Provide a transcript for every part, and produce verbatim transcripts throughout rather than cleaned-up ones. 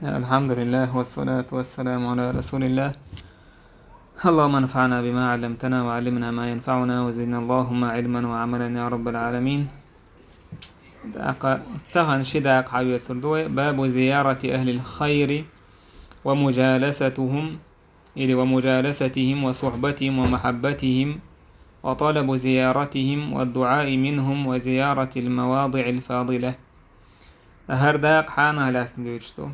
الحمد لله والصلاة والسلام على رسول الله. اللهم انفعنا بما علمتنا وعلمنا ما ينفعنا وزدنا اللهم علما وعملا يا رب العالمين. ТӀаккха тахан ши дакъа хьаоьцур ду вай: باب زيارة أهل الخير ومجالستهم, или ومجالستهم وصحبتهم ومحبتهم وطلب زيارتهم والدعاء منهم وزيارة المواضع الفاضلة. ХӀара дакъа хьанах лаьцна дуьйцуш ду: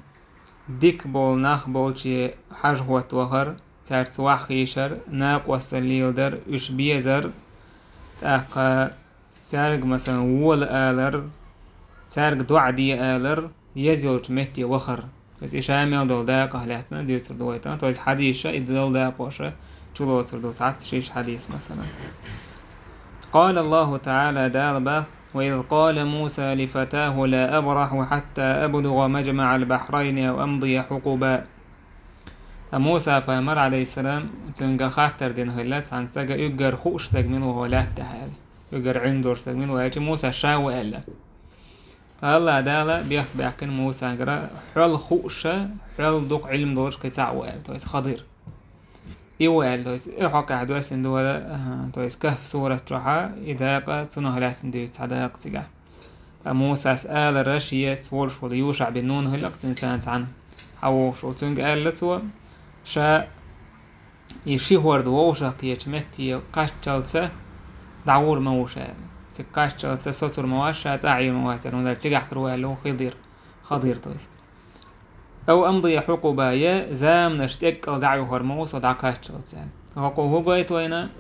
дика болу нах болче хьажа-хӀотта вахар, цаьрца ваххийшар, накъосталла леладар, уьш безар, тӀаккха цаьрга, масалан, вола алар, цаьрга доӀа де алар, еза йолчу метте вахар. То есть и ша мел долу дакъах лаьцна дуьйцур ду вай тӀаккха. То есть хьадисаша и долу дакъоша чулоцур ду цхьацца шишша хьадис, масалан. قال الله تعالى, Дала боху: وإذ قال موسى لفتاه لا أبرح حتى أبلغ مجمع البحرين أو أمضي حقبا. Ткъа Муса пайхамар, алейхиссалам, цуьнга хаттар дина хилла, цхьана стага уьггар хууш стаг мила ву хьо лаьттахь аьлла. Уьггар Ӏилма долуш стаг мила ву аьлча, Муса ша ву аьлла. Ткъа Аллах Дала бехк баьккхина Мусагара, хьол хууша, хьол дукха Ӏилма долуш кхин цхьаъ ву аьлла, то есть Хадир. И ву аьлла, то есть и хьокъехь доьссина ду вала, аха, то есть Кахф сурат чохьа и дакъа, цунах лаьцна дуьйцу цхьа дакъа цигахь. Ткъа Мусас алара, шен цхьа волуш волу Юша бин Нун хилла-кх цуьнан цхьана хьан вогӀуш волу. Цуьнга аьлла цо, ша и ши хӀорда вовшах кхечу метте кхаччалца дӀагӀур ма ву ша аьлла. Цига кхаччалца соцур ма вац ша, цӀа Ӏийр ма вац аьлла, хӀунда аьлча цигахь хир ву аьлла ву Хидир, Хадир, то есть. أو أمضي حقبا, я заманаш тӀеккъал дӀа а юьхур ма ву со дӀакхаччалца аьлла. ХӀокхо хӀун гойту вайна?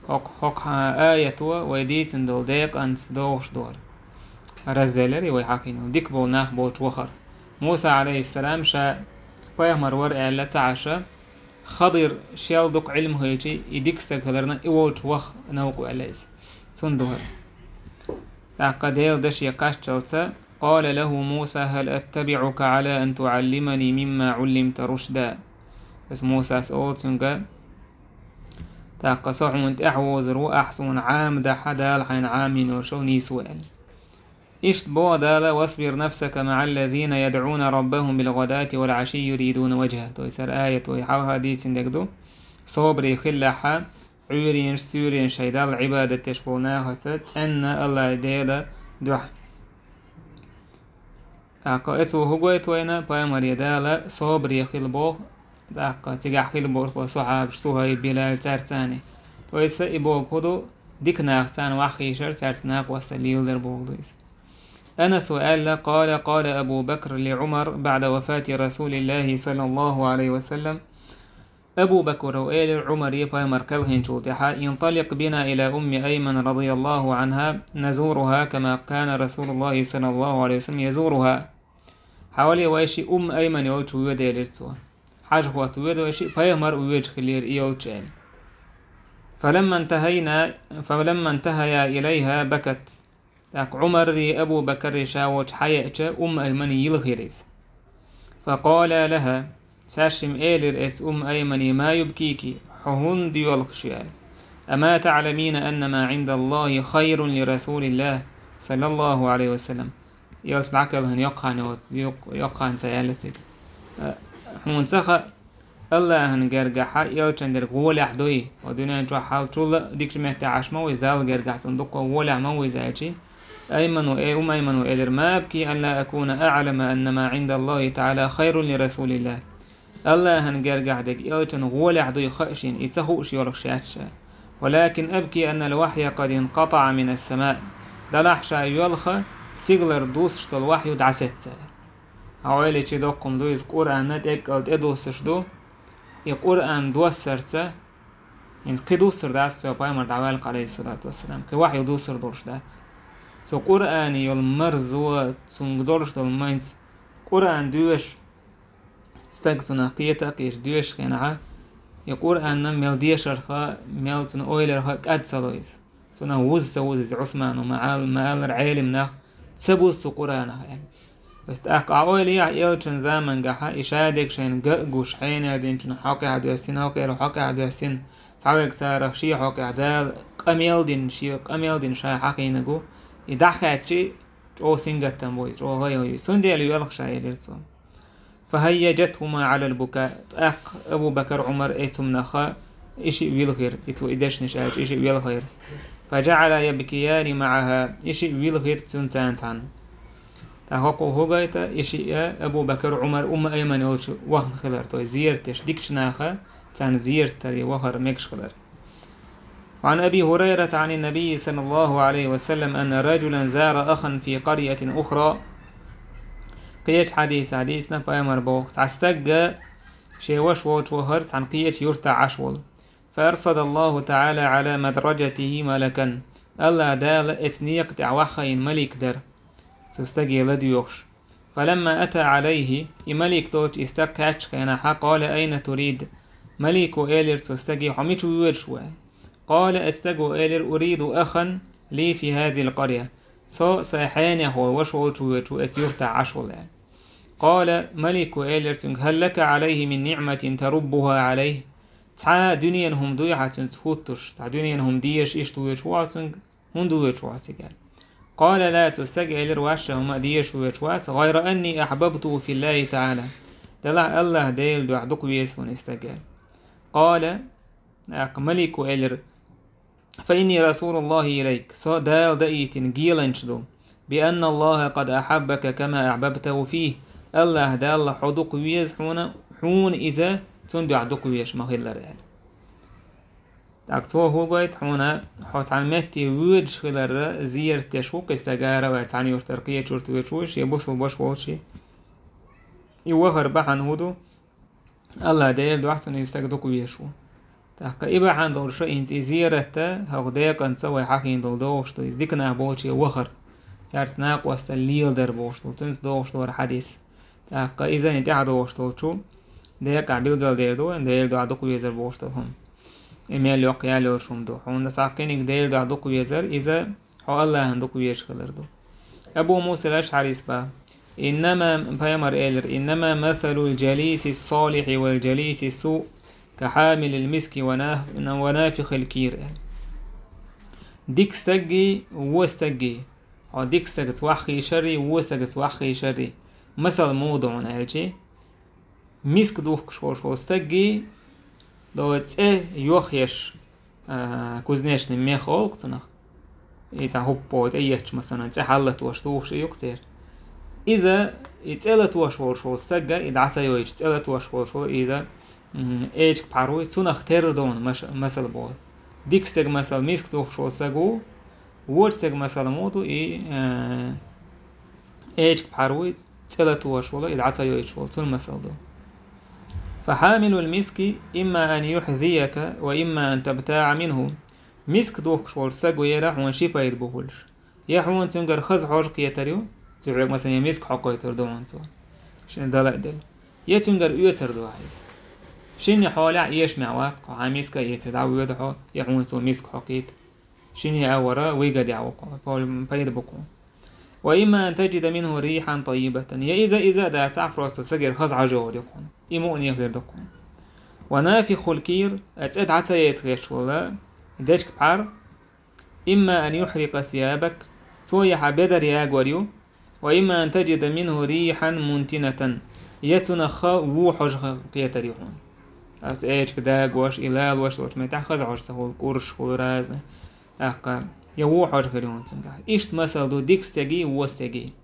ХӀокху, хӀокху аято вай дийцина долу декъанца догӀуш ду хӀара. Разделлера и вай хьахийнал дика болу нах болчу вахар. Муса, алейхиссалам, ша пайхамар вара аьлла ца Ӏаш, Хадир шел дукха Ӏилма хилча, и дика стаг хиларна, и волчу ваха новкъа ваьлла иза. Цунна ду хӀара. ТӀаккха Делан даше кхаччалца, قال له موسى هل أتبعك على أن تعلمني مما علمت رشدا. Ас Мусас олу цуьнга, тӀаккха со хьуна тӀаьхьавозур ву, ахь суна Ӏамадахьа, Дала хьайна Ӏамийна йолуш йолу нийса ву аьлла. Иштта боху Дала: واصبر نفسك مع الذين يدعون ربهم بالغداة والعشي يريدون وجهه. То есть хӀара аят вай хьалха дийцина дерг ду. Собаре хилалахьа, Ӏуьйренаш, суьйренаш шайн Далла Ӏибадат деш болу нахаца цӀенна Аллах Дела дуьхьа. ТӀаккха оцо хӀун гойту вайна? Пайхамаре Дала собаре хила боху, тӀаккха цигахь хила болуш болу сахьабаш, Сухайб, Билал, цаьрца цхьаьна. То есть и боху хӀун ду, дика нах царна ваххийшар, цаьрца накъосталла леладар боху ду иза. Анаса аьлла, قال قال أبو بكر لعمر بعد وفاة رسول الله صلى الله عليه وسلم. Абу Бакра элира Ӏумаре пайхамар кхелхинчул тӀаьхьа: انطلق بنا إلى أم أيمن رضي الله عنها نزورها كما كان رسول الله صلى الله عليه وسلم يزورها. Хьавале вай шиъ Умм Айман йолчу воьда элира цо. Хьажа-хӀотта воьду вай шиъ, пайхамар воьжа хиллера и йолчу аьлла. فلما انتهينا، فلما انتهيا إليها بكت. ТӀаккха Ӏумаррий, Абу Бакаррий ша волчу хьаеача, Умм Аймани йилхира иза. فقالا لها, цаьршимма элира эцу Умм Аймани: ما يبكيك, хьо хӀунда йоьлхуш ю аьлла. أما تعلمين أن ما عند الله خير لرسول الله صلى الله عليه وسلم. Элча дӀакхелхина йоккха хан йоцу, йоккха хан ца яьлла цига. Э, хьуна ца хаьа, Аллахьан гергахьа элчан дерг гӀолехь дуй? Ва дуьнен чохь хьалчул а дикачу метте Ӏаш ма ву иза, Далла гергахь цунна дуккха гӀолехь ма ву иза аьлчи. Айману, э, Умм Айману элира: ما أبكي ألا أكون أعلم أن ما عند الله تعالى خير لرسول الله. Аллахьан гергахь дерг элчан гӀолехь дуй хаа шена, и ца хууш йоьлхуш яц ша. ولكن أبكي أن الوحي قد انقطع من السماء. Делахь ша йоьлху, стигалара дуссуш долу вахью дӀасецна. Хьан ойла чу доккхум ду иза, Къуръанна тӀеккъал тӀедуссуш ду. И Къуръан доссарца, хӀинца кхин дуссур дац, цо пайхамар дӀаваьлла, алейхиссалату вассалам, кхин вахью дуссур долуш дац. Цу Къуръане йолу марзо, цуьнга долуш долу майнца, Къуръан доьшу, стаг цунах кхета а кхеташ доьшучу хенахь, и Къуръанна мел дешарх а, мел цуьнан ойларх а кӀад ца ло иза. Цунах вуза ца вуза иза Ӏусмано ма-, ма аллара, Ӏелам нах ца буза цу Къуръанах аьлла. Аса тӀаккха Ӏа ойла яхь, элчан замангахьа и шадерг шайна ган а гуш, хьенех динчун хьокъехь доьссина, хӀокхеран хьокъехь доьссина, цхьаверг царах шен хьокъехь Дала къамел дина, шен къамел дина ша хьахийнарг ву, и дӀахаьччи, чӀогӀа сингаттам бу иза, чӀогӀа гӀайгӀа ю иза. Цундела йоьлху ша, элира цо. فهيجتهما على البكاء. ТӀаккха Абу Бакар, Ӏумар, э, цумнаха, и шиъ вилхира, и цо и дешнаш аьлча, и шиъ велхийра. فجعلا يبكيان معها. И шиъ вилхира цун царна цхьана. ТӀаккха хӀокхо хӀу гайта, и шиъ Абу Бакар, Ӏумар, Умму Айман йолчу вахана хилар, то есть зерат деш, дикачу наха царна зерат таре вахар мегаш хилар. وعن أبي هريرة عن النبي صلى الله عليه وسلم أن رجلا زار أخا في قرية أخرى. Кхечу хьадисехь дийцина пайхамар боху: цхьа стаг шен ваша волчу вахара цхьана кхечу юьртахь Ӏаш волу. فأرصد الله تعالى على مدرجته ملكا. АллахӀ Дала эцу некъа тӀехь ваха хаийна малик дара, цу стаге ладоьгӀуш. فلما أتى عليه, и малик долчу и стаг кхаьччу хенахь, قال: أين تريد؟ Малико элира цу стаге: «Хьо мича воьдуш ву?» аьлла. قال, эцу стаго элира: «أريد أخا لي في هذه القرية». Со сайн хьенех волу ваша волчу воьдуш ву, эцу юьртахь Ӏаш волу аьлла. قال, малико элира цуьнга: هل لك عليه من نعمة تربها عليه؟ Цхьа дуьненан хӀума дуй хьан цуьнца хӀуттуш, цхьа дуьненан хӀума дезаш иштта воьдуш ву хьо цуьнга? ХӀунда воьдуш ву хьо цига аьлла. قال: لا, цу стага элира, ваьшша хӀума а дезаш воьдуш вац, غير أني أحببته في الله تعالى. Делахь АллахӀ Делан дуьхьа дукха веза хьуна и стаг аьлла. قال, тӀаккха малико элира: فإني رسول الله إليك, со Дала даийтина геланча ду, بأن الله قد أحبك كما أحببته فيه, АллахӀ Далла хьо дукха веза хьуна, хьуна иза цунна дуьхьа дукха везаш ма-хиллара аьлла. ТӀаккха цо хӀу гойту хьуна, хьо цхьана метте воьдуш хиларна зерат деш ву-кх и стаг, ара вай цхьана юьртара кхечу юьрта воьдуш ву, шен бусулба ваша волчу. И вахар бахьана хӀун ду? АллахӀ Делан дуьхьа цунна и стаг дукха везаш ву. ТӀаккха и бахьана долуш хӀинца и зерат а хӀокху декъанца вай хьахийна долу догӀуш ду, иза дика нах болчу вахар, цаьрца накъосталла леладар бохуш долу, цуьнца догӀуш ду хӀара хьадис. ТӀаккха иза хӀинца тӀаьхьа догӀуш долчу декъехь билгалдер ду вайна Делан дуьхьа дукха везар бохуш долу хӀума. И мел йоккха ял йолуш хӀума ду. Хьуна цхьа кхиниг Делан дуьхьа дукха везар, иза хьо АллахӀана дукха везаш хилар ду. Абу Муса ал-Ашъарис боху: إنما, пайхамар элира: إنما مثل الجليس الصالح والجليس السوء كحامل المسك وناف-, ونافخ الكير. Дика стаги, вон стаги, хьо дика стагаца ваха хиъшарий, вон стагаца ваха хиъшарий масал муха ду хьуна аьлчи, миск духкуш волуш волу стаги, до цӀе йохъеш, а, кузнечный мех олу-кх цунах. И цхьа хӀуппо тӀе етташ, масалан, цӀе хьаллатош тухуш и ю-кх церан. Иза, и цӀе латош волуш волу стагга, и дӀа ца йойчу цӀе латош волуш волу иза, м, эчиг пхьар вуй, цунах терра ду хьуна маша-, масал боху. Дика стеган масал миск духкуш волу стаг ву, вочу стеган масал муха ду, и, э, эчиг пхьар вуй, цӀе латош волу, и дӀа ца йойчу волу, цунна масал ду. فحامل المسك إما أن يحذيك وإما أن تبتاع منه. Миск духкуш волу стаг вера хьуна ши пайда бу хуьлуш. Я хьуна цуьнгара хаза хьожа кхетар ю, цуьнга, масалан, я миск хьокхуьйтур ду хьуна цо, шена дала а делла. Я цуьнгара оьцар ду хьан иза. Шинна хьолехь эшамехь вац-кх хьо, хьан миска а эций дӀавоьду хьо, я хьуна цо миск хьокхуьйту. Шинна а вара выгодехь ву-кх хьо, пол-, пайда бу-кх хьуна. وإما أن تجد منه ريحا طيبة. Я иза, иза а дацахь, просто сагера хаза хьожа йогӀур ю-кх хьуна. И мукъане хир ду-кх хьуна. ونافخ الكير, а цӀе дӀа ца яйта хеташ волу дечка пхьар, إما أن يحرق ثيابك, цо я хьан бедар ягор ю, وإما أن تجد منه ريحا منتنة, я цунах вон хьожа кхетар ю хьуна. Аса эчиг дагош, и лалош йолчу меттехь хаза хьожа ца хуьлу, кӀурш хуьлу разный. ТӀаккха я вон хьожа хир ю хьуна цуьнгахь. Иштта масал ду дика стеги, вон стеги.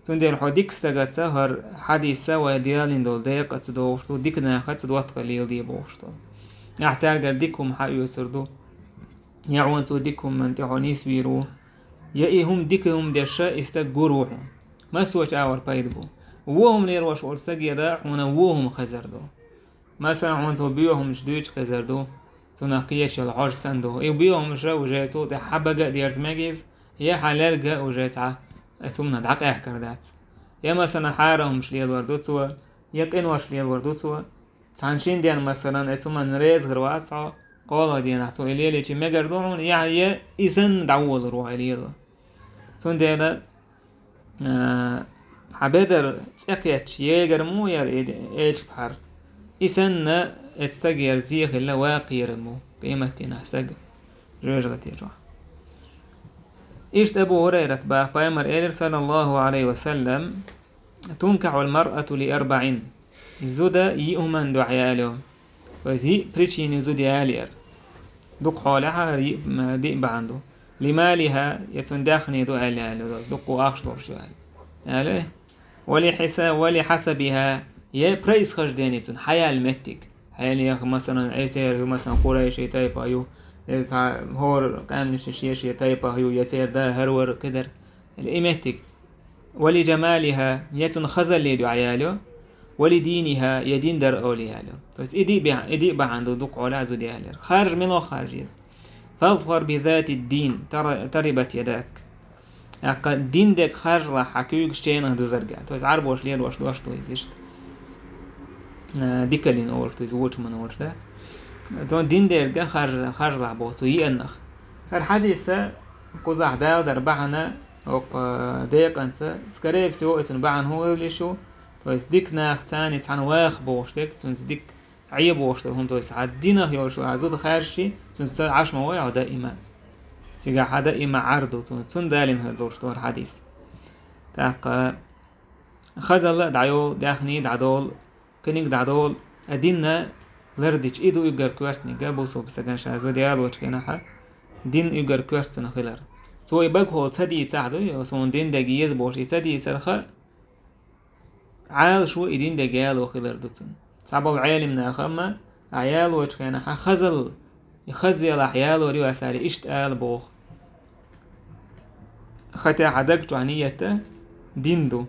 Цундела хьо дика стагаца, хӀара хьадисца вай деллина долу декъаца догӀуш ду, дика нахаца доттагӀалла леладе бохуш ду. Ахь цаьргара дика хӀума хьан оьцур ду, я хьуна цо дика хӀуманна тӀе хьо нисвийр ву, я и хӀума дика хӀума деш и стаг гур ву хьуна. Массо а чӀагӀар пайда бу. Вон хӀума лелош волу стагера хьуна вон хӀума хезар ду. Масалан, хьуна цо боьха хӀуманаш дуьйцуш хезар ду, цунах кхечалла хьожа санна ду. И боьха хӀуманаш уже цул тӀаьхьа хьан бага а дерза мега иза, я хьан лерга а уже цхьа оцу хӀуманах дӀакъаьхкар дац. Я, масалан, хьарам хӀуманаш лелор ду цо, я къинош лелор ду цо. Цхьана шина денна, масалан, оцу хӀуманна реза хир вац хьо, кхоалгӀа денахь цо и лелийча мегар ду хьуна, я, я и санна дӀаволор ву хьо и лело. Цундела, а, хьан бедар цӀе кхетча егар муха яра и эчиг пхьар, и санна, оцу стагера зе хилла ваккха ера бу къематдийнахь стаг жоьжахати чохь. Иштта Абу ХӀурайрата боху, пайхамар элира, саллаллаху Ӏалайхи ва саллам: تنكح المرأة لأربع. Зуда йиъ хӀуманна дуьхьа ялайо. То есть йиъ причина зуда ялаяр. Дукха хьолехь а йиъ, м, диъ бахьана ду. لمالها, я цун даьхни ду аьлла ялайо, дуккха ахча долуш ю аьлла. Аьлла? ولحسا-, ولحسبها, я происхождение цун, хьаяьлла меттиг. Хьенех, масалан, Ӏесер ю, масалан, къурайши тайпа ю, я цхьа хӀора къаьмнаш шен-шен тайпа ю, я церан да хӀара вара кхидара. Или и меттиг. ولجمالها, я цун хазалле дуьхьа ялайо, ولدينها, я дин дар олий ялайо. То есть и диъ бе-, и диъ бахьана ду дукха хьолехь зуда ялаяр. Харжа мила харжа еза? فاظفر بذات الدين تر-, تربت يداك. ТӀаккха дин дерг харжалахь хьан куьйгаш ченах дузарга. То есть Ӏарбоша лелош дош ду иза иштта. Э, дикалин олуш ду иза, вочман олуш дац. То дин дерг харж-, харжалахь боху цу йиъаннах. ХӀара хьадиса кхузахь далдар бахьана, оккха декъанца, скорее всего, оцун бахьана хӀун хилла йиш ю, то есть дика нах царна цхьаьна ваха бохуш дерг, цуьнца дика Ӏе бохуш долу хӀума, то есть хьан динах йолуш хьан зуда хаьржичи, цуьнца Ӏаш ма вай хьо даима. Цигахь хьан даима Ӏар ду, цуьнца, цунна далийна хир долуш ду хӀара хьадис. ТӀаккха хазалла а дӀайолу, даьхни а дӀадолу, кхиниг дӀадолу, а динна лардича и ду уггар коьртаниг, бусулба стагана ша зуда ялочу хенахь, дин уггар коьрта цунах хилар. Цо и багахула ца дийцахь дуй, суна дин дерг еза бохуш, и ца дийцарх а, Ӏалашо и дин дерг яло хилар ду цунна. Цхьаболу Ӏелам наха амма, ахь ялочу хенахь хазалла, и хазъялахь ялор ю аса аьлла, иштта ала боху. Хатя хьан даг чохь ниет дин ду,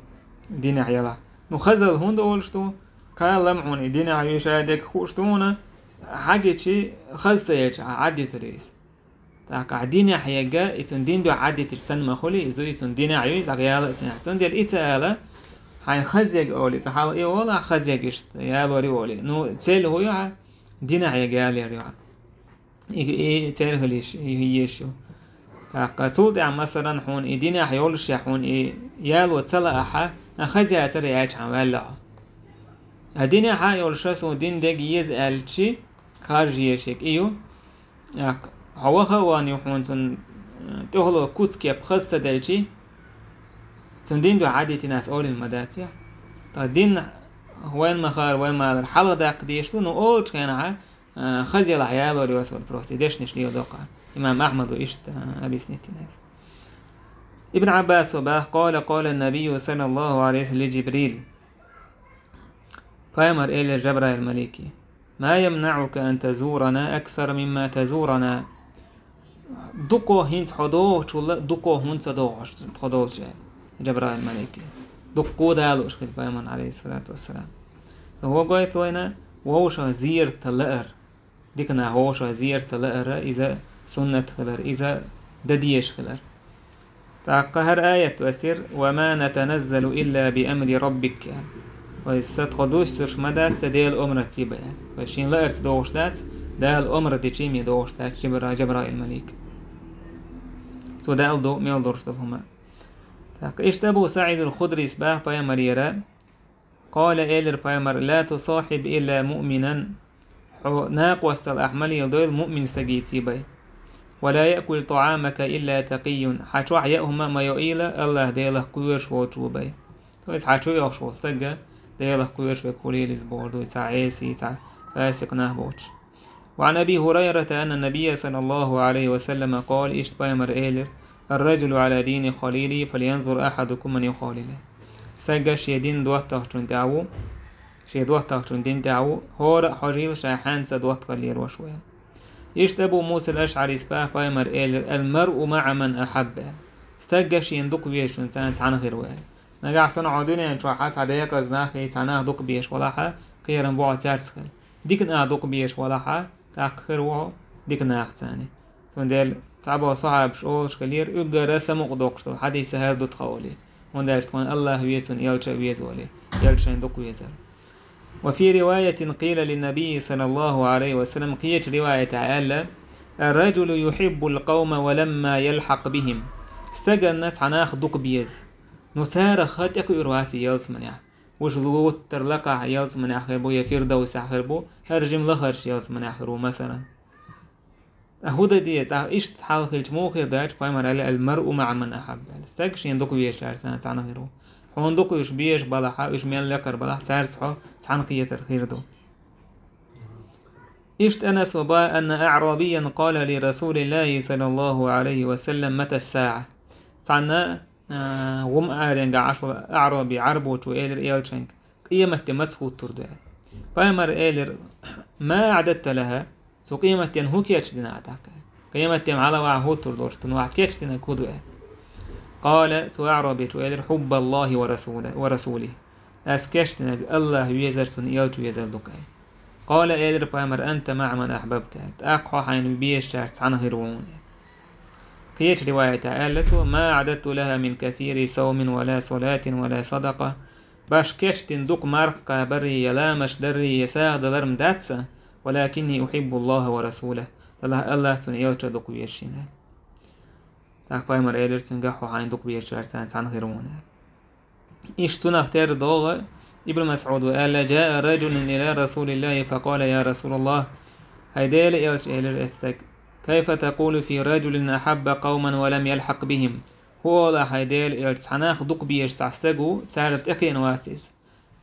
динехь ялахь. Ну, хазалла хӀунда олуш ду? Кхаллам хьуна и динехь ю ша дерг хууш ду хьуна, хьагичи хаза ца елча, ахь Ӏаддуьтур ю иза. ТӀаккха ахь динехь егга, и цунна дин дуьхьа Ӏаддитича санна ма хуьлий, иза ду и цунна динехь ю, иза ахь яла а ца яхь. Цундела и ца ала, хьайн хазъег олий, цкъа хьала и олу, ахь хазъег иштта, ялор ю олий. Ну, цель хӀун ю хьан? Динехь егга ялор ю хьан. И, и цель хила йиш, и езаш ю. ТӀаккха цул тӀаьхьа, масалан, хьуна и динехь йолуш я хьуна и яло ца лаахь, а хазъяцара яьлча хьан ваьлла хьо. А динехь а йолуш, суна дин дерг еза аьлчи, харжа езаш ерг и ю. ТӀаккха хьо ваха а ван ю хьуна цунна, э, тӀехула куц кеп хаза ца делчи, цунна дин дуьхьа Ӏадитина ас олийла ма дац я. Ткъа дин вайн ма хара, вайн ма алара хьалха даккха дезаш ду, ну олучу хенахь, э, хазъялахь ялор ю ас олу просто, и дешнаш леладо кху. Имам Ахьмада иштта, э, объяснить дина иза. Ибн Ӏаббаса баха: قال، قال النبي صلى الله عليه وسلم لجبريل. Пайхамар элира Жабраил малике: ما يمنعك أن تزورنا أكثر مما تزورنا؟ Дукха хӀинца хьо догӀучул а дукха хӀунда ца догӀуш тхо долчу, аьлла Жабраил малике. Дуккха а далуш хила пайхамарна, алейхиссалату вассалам. Сан хӀун гойту вайна? Вовшах зерат лаар. Дика нах вовшах зерат лаар, иза суннат хилар, иза дан дезаш хилар. ТӀаккха хӀара аят весира: وما نتنزل إلا بأمر ربك. Вай са тхо дуссуш ма дац ца Делан омраца бен. Вай шен лаарца догӀуш дац, Дала омра дичи ме догӀуш дац Жабра-, Жабраил малик. Цо Дала ду мел долуш долу хӀума. ТӀаккха иштта Абу СаӀид ал-Худрис баха пайхамарера: قال, элира пайхамар: لا تصاحب إلا مؤمنا. Хьо накъостал ахь ма леладойла муъмин стагийций бай. ولا يأكل طعامك إلا تقي. Хьан чохь яа хӀума а ма йоийла, Аллах Делах кхоьруш волчу бай. То есть хьан чу йохуш волу стагга Делах кхоьруш верг хуьлийла иза бохур ду, цхьа Ӏеси, цхьа фасикъ нах боцуш. وعن أبي هريرة أن النبي صلى الله عليه وسلم قال, иштта пайхамар элира: الرجل على دين خليله فلينظر أحدكم من يخالله. Стагга шен дин доттагӀчун тӀехь ву, шен доттагӀчун дин тӀехь ву, хӀора а хьожийла ша хьаьнца доттагӀалла лелош ву. Иштта Абу Муса ал-АшӀарис баха пайхамар элира: المرء مع من أحب. Стагга шен дукха везачун цхьаьна цхьаьна хир ву. Нагахь санна хьо дуьнен чохь цхьа декъаза нах, цхьа нах дукха безаш валахь, кхерам бу хьо цаьрца хила. Дика нах дукха безаш валахь, тӀаккха хир ву хьо дика нах царна. Цундела цхьаболу сахьабаш олуш хилира, уггара самукъа доккхуш долу хьадис хӀара ду тхан олий. ХӀунда аьлча тхуна Аллах веза, цуьнан элча а веза олий. Элча шайна дукха везара. وفي رواية قيل للنبي صلى الله عليه وسلم, кхечу риваятехь аьлла: الرجل يحب القوم ولما يلحق بهم. Стаганна цхьа нах дукха беза. Ну, царах тӀекхуьур вац ялсаманехь. Уьш луттар лакхахь ялсаманехь хир бу, я Фирдовсехь хир бу, хӀара жима лахарчу ялсаманехь хир ву, масалан. Ткъа хӀун дан деза, тӀаккха иштта хьал хилча муха хир дац, пайхамар аьлла: المرء مع من أحب, аьлла. Стаг шен дукха везачаьрца цхьаьна хир ву. Хьуна дукха уьш безаш балахь, уьш мел лекхар балахь, цаьрца хьо цхьаьна кхетар хир ду. Иштта Анаса баха, أن أعرابيا قال لرسول الله صلى الله عليه وسلم: متى الساعة؟ Цхьана, а, гӀум аренгахь Ӏаш волу аӀраби, Ӏарбочо элира элчанга: «Къематде маца хӀуттур ду?» аьлла. Пайхамара элира: «ما أعددت لها؟» Цу къематден хӀун кечдина ахь тӀаккха? Къематде хьалавахь хӀуттур долуш ду, ну ахь кечдинарг хӀун ду аьлла. Къала, цу аӀрабичо элира: «حب الله ورسوله، ورسوله». Ас кечдинарг АллахӀ везар, цуьнан элча везар ду-кх аьлла. Къала, элира пайхамара: «أنت مع من أحببت», аьлла. ТӀаккха хьо хьайна безачаьрца цхьаьна хир ву хьуна аьлла. Кхечу риваятехь аьлла цо: «ما أعددت لها من كثير صوم ولا صلاة ولا صدقة». Баш кечдина дукха марха кхабаррий, я ламазаш даррий, я сагӀа далар-м дац сан, «ولكني أحب الله ورسوله». Делахь АллахӀ, цуьнан элча дукха везаш ву хьуна аьлла. ТӀаккха пайхамара элира цуьнга: «Хьо хьайна дукха безачаьрца цхьаьна хир ву хьуна аьлла». Иштта цунах терра догӀу Ибн МасӀуда аьлла: «جاء رجل إلى رسول الله فقال: يا رسول الله». ХӀай Делан элча, элира оцу стага: «كيف تقول في رجل أحب قوما ولم يلحق بهم؟» ХӀун олу ахь, хӀай Делан элча, цхьа нах дукха безаш цхьа стаг ву, царна тӀекхиъна вац иза.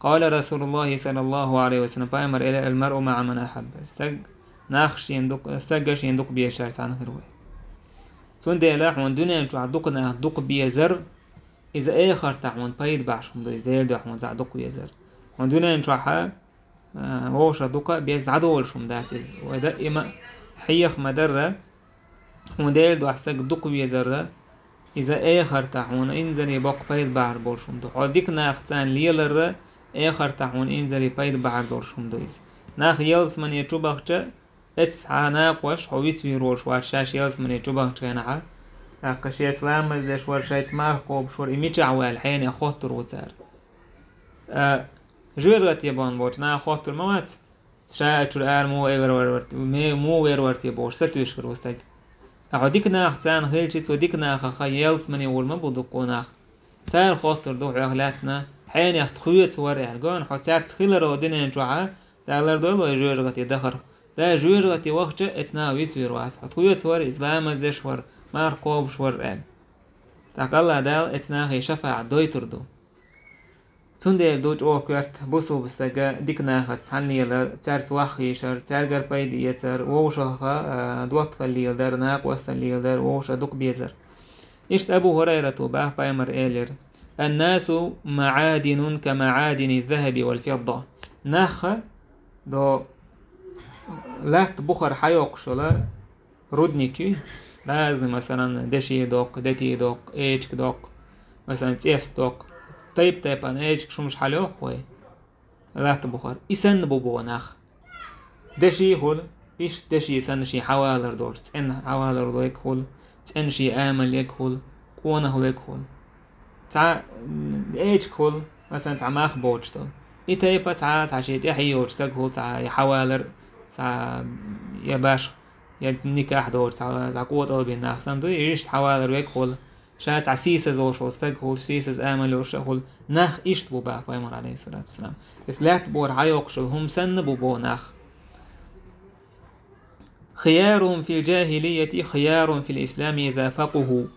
Къала Расулуллахи саллаллаху алейхи ва саллям, пайхамара элира: «Ал-маръу маъа ман ахьабба». Стаг нах шена дукха, стаг шена дукха безачаьрца цхьаьна хир ву. Цундела хьуна дуьнен чохь дукха нах дукха безар, иза эхартахь хьуна пайда бахьаш хӀума ду, иза Делан дуьхьа хьуна цхьаъ дукха везар. Хьуна дуьнен чохь а, вовшах дукха а беза дӀадолуш хӀума дац иза. Вай даима хьеха ма-дарра, хьуна Делан дуьхьа стаг дукха везарра, иза эхартахь хьуна инзаре боккха пайда бахьар болуш хӀума ду. Хьо дика нах царна леларра, эхартахь хьуна инзаре пайда бахьар долуш хӀума ду иза. Нах ялсамане чу бахча, эццахь накъош хьо вицвийр волуш вац шаьш ялсамане чу бахча хенахь. ТӀаккха шеца ламаз деш вара, шайца марха кхобуш вара, и мичахь ву аьлла хьенех хоттур ву цара. А, жоьжахате бахана болчу наха хоттур ма вац, ша а чуьра ара муха вер вара, ме-, муха вер вара те бохуш, сатуьйсуш хир ву стаг. Ткъа хьо дика нах царна хилча, цо дика нахах ялсамане вур ма бу дуккха нах. Цара хоттур ду хьох лаьцна, хьенех тхоьца вара аьлла. Гой хьуна, хьо цаьрца хиларо дуьнен чохь а, Дала лардойла вай жоьжахате дахар. Ша жоьжахате вахча, эцу наха вицвийр вац. Хьо тхоьца вара, иза ламаз деш вара, марха кхобуш вара аьлла. ТӀаккха АллахӀ Дала эцу нахе шафаӀат дойтур ду. Цундела ду чӀогӀа коьрта бусулба стага дика нахаца цхьаьна лелар, цаьрца ваххийшар, цаьргара пайда эцар, вовшаха, а, доттагӀалла леладар, накъосталла леладар, вовшах дукха безар. Иштта Абу ХӀурайрата баха, пайхамара элира: «Ан-насу маӀадинун ка маӀадини ззахаби вал фидда». Нах до латта бухара хьайоккхуш йолу рудник ю, разный, масалан, деши доккху, дети доккху, эчиг доккху, масалан, цӀест доккху, тайп-тайпана эчиг шумаш хьалайоккху вай латта бухара. И санна бу боху нах. Деши хуьлу, иштта деши санна шен хьавалар долуш, цӀена хьавалар вайга хуьлу, цӀена шен амал ерг хуьлу, къонах вайга хуьлу. Цхьа, м, эчиг хуьлу, масалан, цхьа мах боцуш долу. И тайпа цхьа, цхьа шен тӀаьхье йоцу стаг хуьлу, цхьа я хьавалар, цхьа я башха, я никахь доцу, цхьа, цхьа къотӀалбина нах санна ду, иштта хьавалар вайга хуьлу. Ша цхьа сийсаз волуш волу стаг хуьлу, сийсаз амал йолуш а хуьлу. Нах иштта бу баха пайхамара, алейхиссалату вассалам. Иза лаьтта бухара хьайоккхуш йолу хӀума санна бу боху нах. «Хиярухум фил джахилияти хиярухум фил ислами иза факъуху».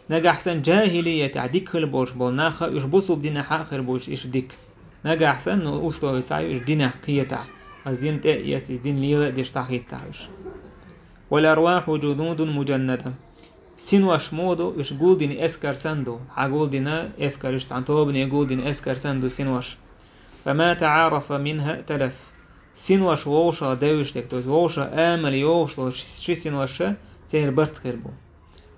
Нагахь санна джахилиятехь дика хила болуш болу нах, уьш бусулба динехь а хир бу уьш иштта дика. Нагахь санна, ну, условия цхьа ю, уьш динехь кхетахь, аса дин тӀе а эца, иза дин лела а деш дӀахӀиттахь уьш. «Вал арваху джунудун муджаннада». Синош муха ду, уьш гулдина эскар санна ду. Хьан гулдина эскар, уьш цхьана тобане гулдина эскар санна ду синош. «Фама таӀарафа минха талаф». Синош вовшах девзаш дерг, то есть вовшах амал йохуш долу ши, ши синош церан барт хир бу.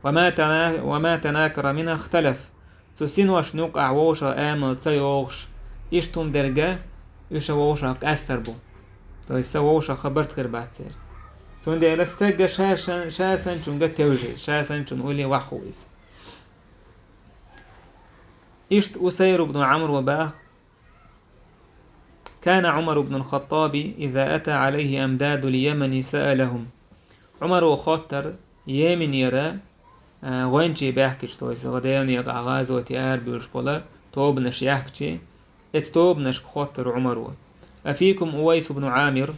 «Вама тана-, вама танакара минха ихталаф». Цу синошна юкъахь вовшах амал ца йохуш, иштта хӀума дерг, уьш вовшах къаьстар бу. То есть сан вовшах барт хир бац церан. Цундела стагга ша, ша, ша санчунга тевжа иза, ша санчун улле вахху иза. Иштта Усайр ибн Амр ва бах: «Кана Умар ибн аль-Хаттаби иза ата алейхи амдадул Ямани саалахум». Умаро хоттар Йеменера, а, гӀоьнчий баьхкича, то есть гӀа Делан некъахь гӀазоте арабуьйлуш бола тобанаш яьхкича, эцу тобанашка хоттар Умаро: «Афикум Увайс ибн Амир?»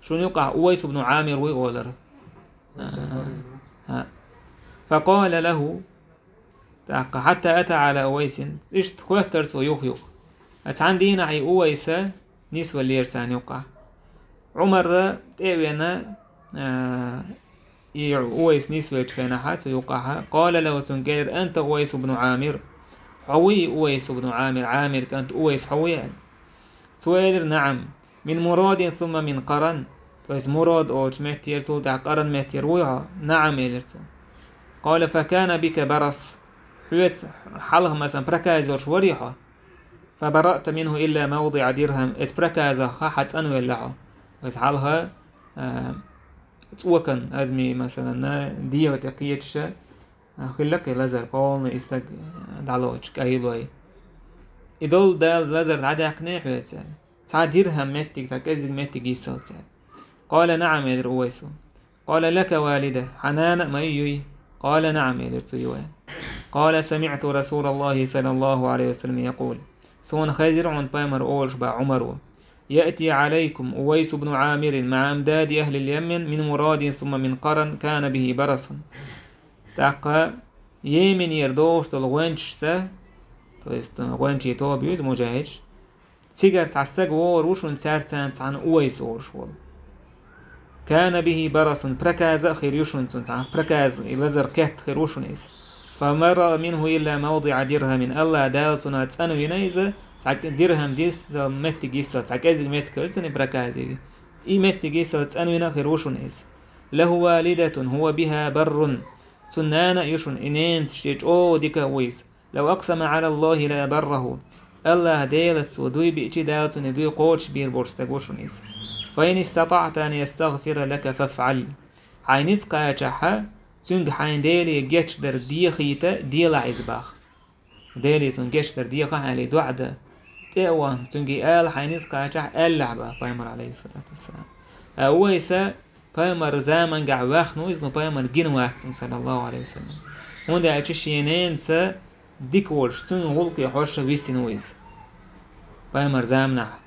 Шуна юкъахь Увайс ибн Амир вуй олар. Увайс ибн Амир. А. Факъала лаху, ТӀаккха حتى أتى على أويس, иштта хоьттура цо юха-юха. Цхьана дийнахь и Увайс нисвеллера царна юккъехь. Ӏумар тӀе а веана, а, и Увайс нисвеллачу хенахь цу юккъехь, قال له, цуьнга элира: أنت أويس بن عامر? Хьо вуй Увайс ибн Ӏамир, Ӏамир кӀант Увайс хьо вуй аьлла. Цо элира: نعم. من مراد ثم من قرن. То есть Мурад олучу меттера, цул тӀаьхьа Къаран меттера вуй хьо? نعم, элира цо. قال: فكان بك برص. Хьоьца хьалха, масалан, проказа йолуш варий хьо? فبرأت منه إلا موضع درهم. Оцу проказах хьан цӀанвелла хьо. Оцу хьалха, а, цӀокан адамийн, масалан, дегӀа тӀе кхеташ, а, хилла кхин лазар, полный и стаг, а, дӀалоцуш, кӀайлой. И долу Дала лазар дӀадаьккхина хьоьца аьлла. Цхьа дирхьам меттиг, цхьа кӀеззиг меттиг йисалц аьлла. قال: نعم, элира Увайсо. قال: لك والدة, хьан нана а ма ю юй? قال: نعم, элира цо, ю аьлла. قال: سمعت رسول الله صلى الله عليه وسلم يقول. Суна хезира хьуна пайхамар олуш бах Ӏумаро: يأتي عليكم أويس بن عامر مع أمداد أهل اليمن من مراد ثم من قرن كان به برص. ТӀаккха Йеменера догӀуш долу гӀоьнчашца, то есть гӀоьнчийн тоба ю иза, муджахидаш, цигара цхьа стаг вогӀур ву шуна, цаьрца цхьаьна Увайс олуш волу. كان به برص, проказа а хир ю шуна цунна, цхьа проказа, и лазар кхетта хир ву шуна иза. فما برأ منه إلا موضع درهم. АллахӀ Дала цунах цӀанвина иза, цхьа дирхьам йисал меттиг йисал, цхьа кӀеззиг меттиг хилла цунна и проказига. И меттиг йисал цӀанвина а хир ву шуна иза. له والدة هو بها بر. Цуьнан нана а ю шуна, и ненан шен чӀогӀа дика а ву иза. لو أقسم على الله لأبره. АллахӀ Делаца цо дуй биъча, Дала цунна и дуй кхочушбийр болуш стаг ву шуна иза. فإن استطعت أن يستغفر لك فافعل. Хьайн ницкъ кхачахь, цуьнга хьайн Деле гечдар дехийта, делахь иза бах. Деле цунна гечдар деха хьан аьлла, и доӀа дан. ТӀе а вахана, цуьнга и ала хьайн ницкъ кхачахь, аьллахь бах пайхамар, алейхиссалату вассалам. А Увайса пайхамар замангахь ваьхна ву иза, но пайхамар гина вац цунна, саллаллаху алейхи ва саллям. ХӀунда аьлча шен ненаца дика волуш, цуьнан гӀуллакхе хьожуш висина ву иза. Пайхамар заманахь.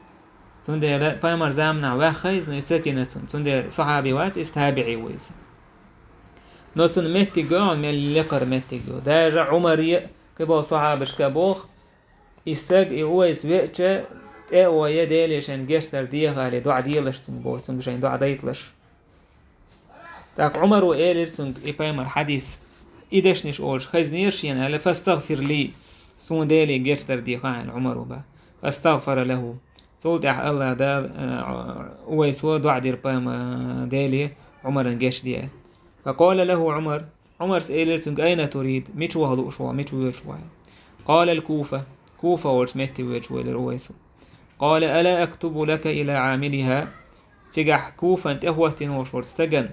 Цундела пайхамар заманахь ваьхна иза, но и ца гина цунна. Цундела сахьаби вац, иза табиӀи ву иза. Но цунна меттиг го, мел лекхара меттиг го. Даже Ӏумаре а, кхин болу сахьабашка а боху, и стаг, и Увайс веача, тӀе а вай, Деле шайн гечдар деха аьлла, доӀа делаш цуьнга боху, цуьнга шайн доӀа дайталаш. ТӀаккха Ӏумаро элира цуьнга и пайхамар хьадис, и дешнаш олуш хезнера шена аьлла: فاستغفر لي, суна Деле гечдар деха аьлла Ӏумаро бах. فاستغفر له. Цул тӀаьхьа АллахӀ Дала, э, Увайсо доӀа дира пайхамар Деле Ӏумаран гечде аьлла. فقال له عمر, Ӏумарс элира цуьнга: أين تريد, мича ваха лууш ву хьо, мича воьдуш ву хьо? قال: الكوفة, Куфа волчу метте воьдуш ву, элира Увайсо. قال: ألا أكتب لك إلى عاملها. Цигахь Куфан тӀехӀоттийна волуш волчу стагана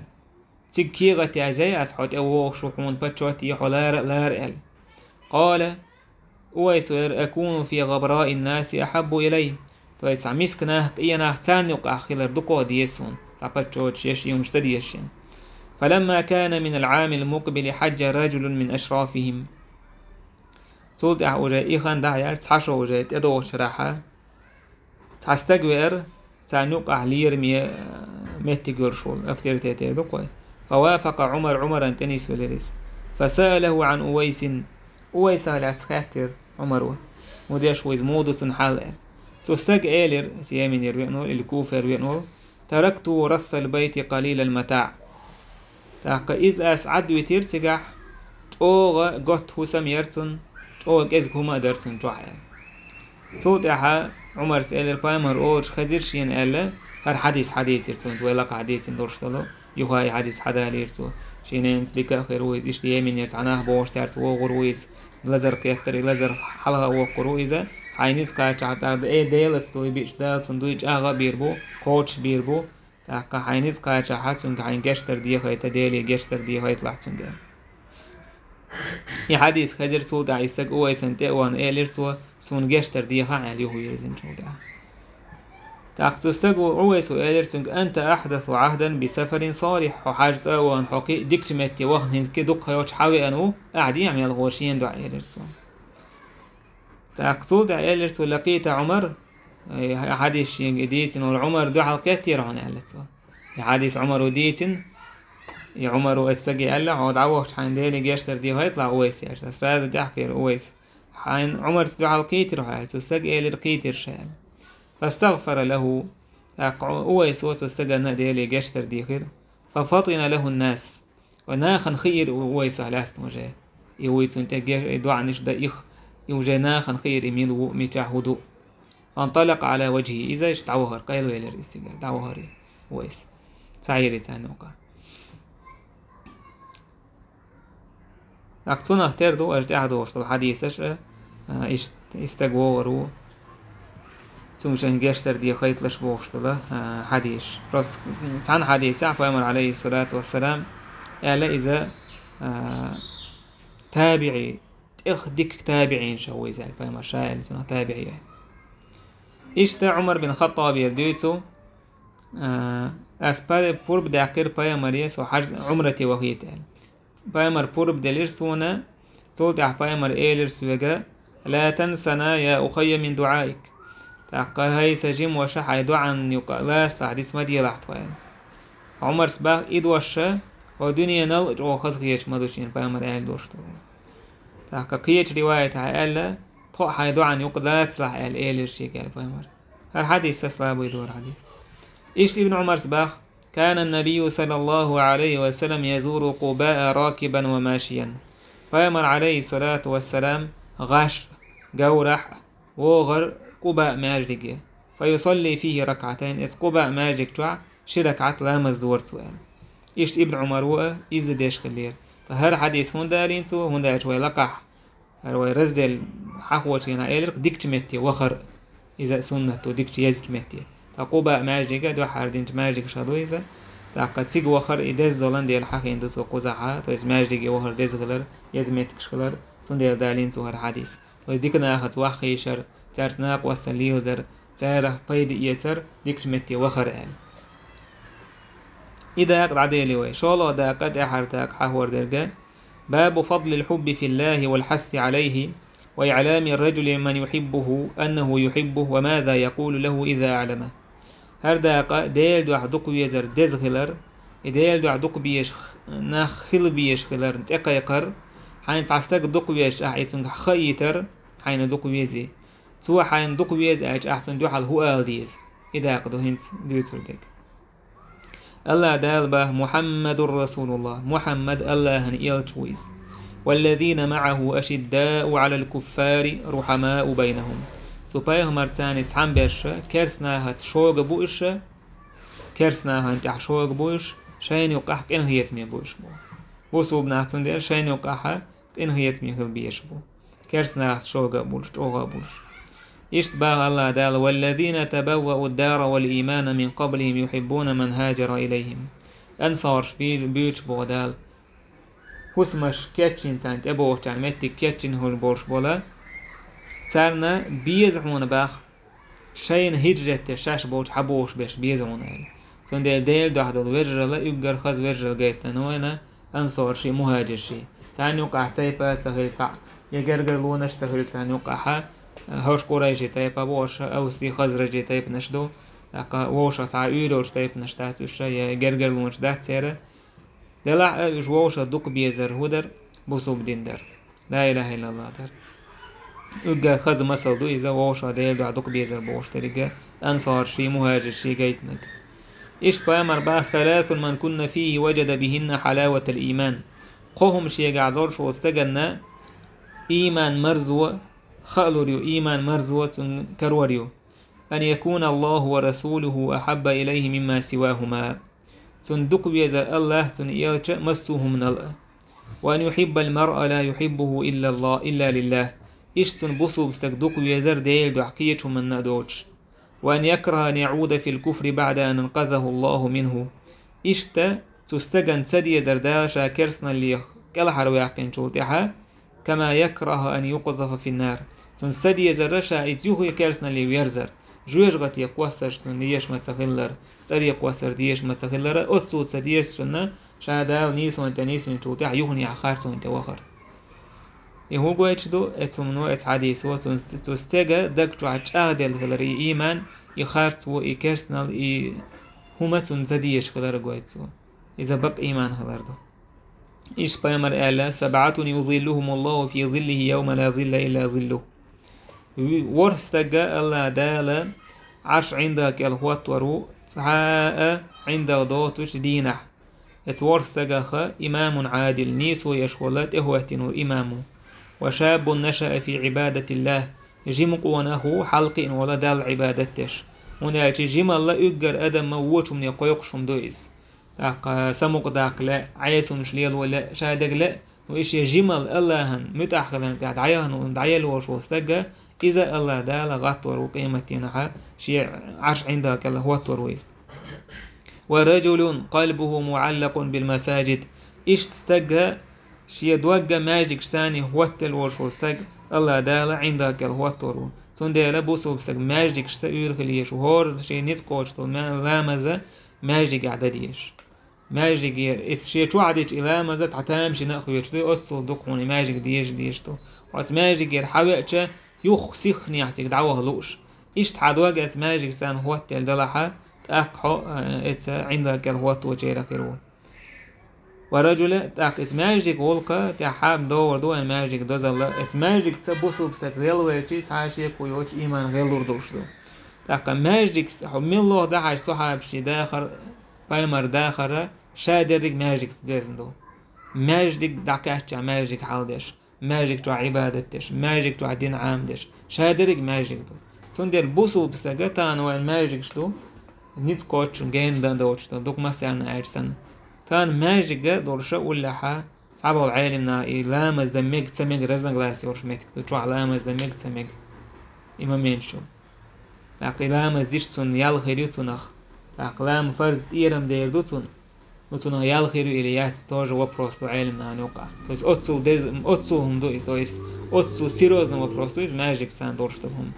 цига кехат язъяй ас, хьо тӀе вогӀуш ву, хьуна почёт е, хьо лара а лара аьлла. قال, Увайсо элира: أكون في غبراء الناس أحب إلي. То есть цхьа миска нах, къен нах, царна юкъахь хилар дукха деза суна, цхьа почёташ еш, юмаш ца дезаш шена. فلما كان من العام المقبل حج رجل من أشرافهم. Цул тӀаьхьа уже и хан дӀаяьлча, цхьа шо уже тӀедогӀучу шарахь, цхьа стаг веара, царна юкъахь лераме, э, меттиг йолуш волу, авторитетера ду-кх вай. فوافق عمر, Ӏумарна тӀе нисвелира иза. فسأله عن أويس. Увайсах лаьцна хаьттира Ӏумаро, муха деш ву иза, муха ду цуьнан хьал аьлла. Цу стага элира, Йеменера веана волу или Куфера веана волу: تركته رث البيت قليل المتاع. ТӀаккха иза ас Ӏадвитира цигахь, чӀогӀа готта хӀусам яра цуьнан, чӀогӀа кӀезиг хӀума а дара цуьнан чохь аьлла. Цул тӀаьхьа Ӏумарс элира, пайхамар олуш хезира шена аьлла, хӀара хьадис хьадийцира цуьнца, вай лакхахь дийцина долуш долу, юха и хьадис хьадалийра цо. Шен ненаца дика а хир ву иза, иштта Йеменера цхьа нах богӀуш цаьрца вогӀур ву иза, лазар кхеттара, и лазар хьалха а воккхур ву иза, хьайн ницкъ кхачахь тӀаккха, э, Делаца дуй биъча, Дала цунна дуй чӀагӀа а бийр бу, кхочушбийр бу, тӀаккха хьайн ницкъ кхачахь, цуьнга хьайн гечдар дехайта, Деле гечдар дехайталахь цуьнга. И хьадис хезира цул тӀаьхьа и стаг Увайсана тӀе а вахана, элира цо: суна гечдар деха аьлла, юха вирзинчул тӀаьхьа. ТӀаккха цу стага Увайсо элира цуьнга: أنت أحدث عهدا بسفر صالح. Хьо хьажа цӀа а вахана, хьо кхин а дикачу метте вахана, хӀинца кхин дукха йоцуш хьан веана ву, ахьа дехьа мел гӀо шена доӀа, элира цо. ТӀаккха цул тӀаьхьа элира цо: لقيت عمر, э, хьадис шега и дийцина волу Ӏумар дуьхьал кхеттера хьуна, аьлла цо. И хьадис Ӏумаро дийцина, И Ӏумара оцу стаге аьлла: «Хьо дӀавахча хьайна Деле гечдар дехайталахь, Увайс», – аьлла. Цо сразу тӀаьхьакхийра Увайс: «Хьайна Ӏумарца дуьхьал кхийтира хьо?» – аьлла. Цу стага элира: «Кхийтира ша», – аьлла. «Фастагфара лаху». ТӀаккха Увайсо цу стагана а Деле гечдар дийхира. «Фафатина лаху ннас». Ва нахана хиира Увайсах лаьцна уже. И вуй цунна тӀе геш-, и доӀанаш дан, и уже нахана хиира и мила ву, мичахь хӀун ду. «Фанталакъа Ӏала важхӀихӀи», иза иштта дӀавахара, къайлавелира иза цигара, дӀавахара Увайс. Ца Ӏийра царна юкъа. ТӀаккха цунах тера ду аша тӀаьхьа догӀуш долу хьадисаш а, а, иштта и стаг вогӀур ву, цуьнга шайна гечдар дехайталаш бохуш долу, а, хьадисаш. Просто цхьана хьадисехь Пайхамар, Ӏалайхиссалату вассалам, аьлла иза, а, табиӀи, тӀех дикка табиӀинашах ву иза аьлла, Пайхамар ша аьлла цунах табиӀи аьлла. Иштта Ӏумар бин Хаттабера дуьйцу, а, ас пай-, пурба даьккхира Пайхамаре, со хьаж-, Ӏумрате вахийта аьлла. Пайхамар пурба делира суна, цул тӀаьхьа Пайхамар элира соьга: «Ла тансана, я ухайя, мин дуӀаик». ТӀаккха: «ХӀай сан жима ваша, хьайн доӀанна юкъа лацалахь, диц ма делахь тхо», – аьлла. Ӏумарс бах и дош ша, хӀо дуьненал а чӀогӀа хазахеташ ма ду шена Пайхамар аьлла дош ду. ТӀаккха кхечу риваятехь аьлла: «Тхо а хьайн доӀанна юкъа лацалахь», – аьлла элира шега аьлла Пайхамар. ХӀара хьадис сан слабый ду хӀара хьадис. Иштта Ибн Ӏумарс бах: «Кана ннабийю саллаллаху Ӏалайхи ва саллам язуру Къубаа ракибан ва машиян». Пайхамар, Ӏалайхиссалату вассалам, гӀаш а, говрахь а вогӀар Къуба маьждиге. «Фа юсалли фихи ракъатайн», иза Къуба маьждиг чохь ши ракъат ламаз дора цо аьлла. Иштта Ибн Ӏумар ву а изза деш хиллера. Ткъа хӀара хьадис хӀунда алийна цо, хӀунда аьлча вай лакхахь хӀара вай раздел хьахочу хенахь элира, дикачу метте вахар а, иза а суннат ду, дикачу езачу метте. Ткъа Къуба маьждига а дуьххьара динчу маьждигашах ду иза. ТӀаккха цига вахар а и деза долан дела хьахийна ду цо кхузахь, то есть маьждиге вахар деза хилар, еза меттигаш хилар, цундела далийна цо хӀара хьадис. То есть дика нахаца ваххийшар, цаьрца накъосталла леладар, царах пайда эцар, дикачу метте вахар аьлла. И дакъа дӀадели вай. ШолгӀа дакъа, тӀаьхьара дакъа хьахор дерг: «Бабу фадлил хьубби филлахи вал хьасси Ӏалайхи, ва иӀлами ар-раджули ман юхьиббуху аннаху юхьиббуху, ва маза якъулу лаху иза аӀлама». ХӀара дакъа Делан дуьхьа дукха везар деза хилар, и Делан дуьхьа дукха безаш х-, нах хила безаш хиларна тӀекхайкхар, хьайна цхьа стаг дукха везча ахь и цуьнга хаийтар, хьайна дукха вези. Цо хьайна дукха веза аьлча, ахь цунна дуьхьал хӀун ала деза? И дакъа ду хӀинца дуьйцур дерг. АллахӀ Дала бах: «Мухьаммадур РасулуллахӀ», Мухьаммад АллахӀан элча ву иза. «Валлазина маӀаху ашиддаъу Ӏалал куффари рухьамаъу байнахум». Цу пайхамарца цхьаьна берш керстанахаца шога бу уьш, керстанахана тӀехь шога бу уьш, шайна юкъахь къинхетаме бу уьш бу. Бусулба нах цундела шайна юкъахь къинхетаме хила безаш бу. Керстанахаца шога а болуш, чӀогӀа а болуш. Иштта бах АллахӀ Дала: «Валлазина табаввау ад-дара вал иймана мин къаблихим юхьиббуна ман хаджара илайхим». Ансарш бий-, буьйцуш боху Дала. ХӀусамаш кечйина царна тӀебогӀучарна меттиг кечйина хӀума болуш бола. Царна беза хьуна бах шайна хӀижрат деш шаьш болчу хьабогӀуш берш беза хьуна аьлла. Цундела Делан дуьхьа долу вежаралла уггар хаза вежаралла гайтина вайна ансарший, мухӀажирший. Царна юкъахь тайпа а ца хилла цхьаъ, я гергарлонаш а ца хилла царна юкъахь, хӀорш къурайший тайпа бу, хӀорш авсий, хазражий тайпанаш ду. ТӀаккха вовшах цхьа уьйр йолуш тайпанаш дац уьш, я гергарлонаш дац церан. Делахь а уьш вовшах дукха безар хӀун дара? Бусулба дин дара. Ла илаха иллаллах дара. Уггар хаза масал ду иза, вовшах Делан дуьхьа дукха безар бохуш деррига ансарший, мухӀажирший гайтинарг. Иштта пайхамар бах: «Саласун ман кунна фихи важада бихинна хьалаватал ийман». Кхо хӀума шегахь долуш волу стаганна ийман марзо хаалур ю, ийман марзо цунна карор ю. «Ан якуна Аллаху ва расулуху ахьабба илайхи мимма сивахума». Цунна дукха везар АллахӀ, цуьнан элча, массо а хӀуманал а. «Ва ан юхьиббал маръа ла юхьиббуху илла Аллах, илла лиллах». Иштта цунна бусулба стаг дукха везар Делан дуьхьа кхечу хӀуманна а доцуш. «Ва ан якраха ан яӀуда фил куфри баӀда ан анкъазаху Аллаху минху». Иштта цу стагана ца дезар Дала ша керстаналлех кӀелхьарваьккхинчул тӀаьхьа, «кама якраху ан юкъзафа финнар». Цунна ца дезара ша иза юххе керстаналле верзар. Жоьжахате кхоссарш цунна дезаш ма ца хиллара, цӀаре кхоссар дезаш ма ца хиллара, оццул ца дезачунна ша Дала нийсонан тӀе нисвинчул тӀаьхьа юханехьа харцонан тӀе вахар. И хӀун гойтуш ду? Эцу хӀумано, эцу хьадисо, цунна ст-, цу стеган даг чохь чӀагӀделла хилар и ийман, и харцо, и керстанал, и хӀума цунна ца дезаш хилар гойту цо. Иза бакъ ийман хилар ду. Иштта пайхамар аьлла: «سبعة يظلهم الله في ظله يوم لا ظل إلا ظله». ВорхӀ стаг АллахӀ Дала Ӏарш ӀиндагӀ кӀел хӀоттор ву, цхьа а ӀиндагӀ доцучу дийнахь. Эцу ворхӀ стагах: «إمام عادل», нийсо еш волу, тӀехӀоьттина волу имам ву. «وشاب نشأ في عبادة الله», жима къонах ву, хьалакхиъна волу Далла Ӏибадат деш. ХӀунда аьлча жималла уггар адаман вочу хӀумане кхойкхуш хӀума ду иза. ТӀаккха самукъадаккха лаьа, Ӏеса хӀумнаш лело лаьа, ша дерг лаьа, ну, и шен жималла АллахӀан муьтӀахь хиларна тӀехь дӀаяхана, дӀаелла волуш волу стаг, иза АллахӀ Дала гӀаттор ву къематдийнахьа, шен Ӏарш ӀиндагӀ кӀел хӀоттор ву иза. «ورجل قلبه معلق بالمساجد». Иштта стаг шен дог маьждигашца хӀоттаелла волуш волу стаг АллахӀ Дала ӀиндагӀ кӀел хӀоттор ву. Цундела бусулба стаг маьждигашца уьйр хила езаш ву, хӀора шен ницкъ кхочуш долу ма-, ламаза маьждигехь дан дезаш. Маьждигера, иза шен чохь дича и ламаза цхьа тамашийна а хеташ ду, оццул дукха хьуна и маьждиг дезаш, дезаш ду. Оцу маьждигера хьавеача, юха сиххнехь цига дӀаваха лууш. Иштта хьан дог оцу маьждигашца хӀоттаелла далахьа, тӀаккха хьо, э, эца ӀиндагӀ кӀел хӀотточеран хир ву. «ورجل», тӀаккха иза маьждиг гӀуллакха тӀехь хьан догӀур ду вайн маьждиг дозалла, эца маьждигца бусулба стаг гӀелвелчий, цхьа а шеко йоцуш ийман гӀеллур долуш ду. ТӀаккха маьждигца хьо милла дахьаш сохьабаший дахар, пайхамар дахара, ша дерриг маьждигца доьзна ду. Маьждиг дӀакхаьчча, маьждиг хьалдеш, маьждиг чохь Ӏибадат деш, маьждиг чохь дин Ӏамадеш, ша дерриг маьждиг ду. Цундела бусулба стага тахана вайн маьждигаш ду, ницкъ кхоччун гена дан доцуш ду, дукха массарна аьлча санна. Тахана маьждига долуша уллехьа, цхьаболу Ӏелам наха и ламаз дан мега, ца мега разногласие йолуш меттиг ду, чохь ламаз дан мега, ца мега. И момент шу. ТӀаккха и ламаз диш цунна ял хир ю цунах. ТӀаккха лам фарз тӀерам дер ду цунна. Ну, цунах ял хир ю или яц, тоже вопрос ду Ӏелам нахана юкъахь. То есть оццул дез-, оццул хӀума ду иза, то есть оццул серьёзный вопрос ду иза, маьждигца долуш долу хӀума.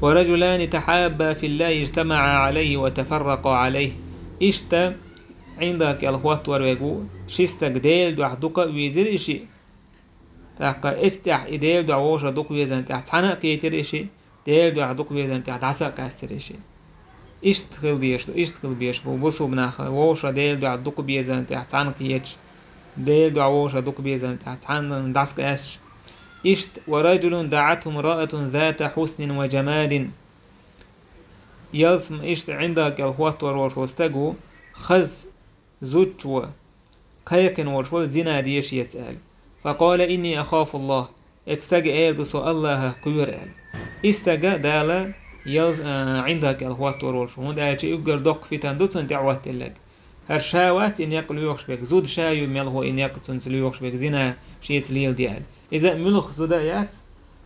«ورجلان تحابا في الله اجتمعا عليه وتفرقا عليه». Иштта ӀиндагӀ кӀел хӀоттор верг ву, ши стаг Делан дуьхьа дукха а везира и шиъ. ТӀаккха эцу тӀехь и Делан дуьхьа вовшах дукха везарна тӀехь цхьаьна а кхетира и шиъ, Делан дуьхьа дукха везарна тӀехь дӀаса а къаьстира и шиъ. Иштта хила дезаш ду, иштта хила безаш бу бусулба нах, вовшах Делан дуьхьа дукха безарна тӀехь цхьаьна кхеташ, Делан дуьхьа вовшах дукха безарна тӀехь цхьаьна дӀаса къаьсташ. Иштта: «ورجل دعته امرأة ذات حسن وجمال». Ялсам-, иштта ӀиндагӀ кӀел хӀоттор волуш волу стаг ву, хаза зудчо кхайкхина волуш волу зина дезаш яц аьлла. «فقال إني أخاف الله». Эцу стага эр ду: «Со АллахӀах кхоьру», аьлла. И стага Дала ялс-, а, ӀиндагӀ кӀел хӀоттор волуш ву, хӀунда аьлча уггар доккха фитан ду цунна тӀехӀоттаелларг. ХӀара ша вац и некъ лоьхуш берг, зуда ша ю мелхо и некъ цунца лоьхуш берг, зина шеца леладе аьлла. Иза а муьлха зуда а яц,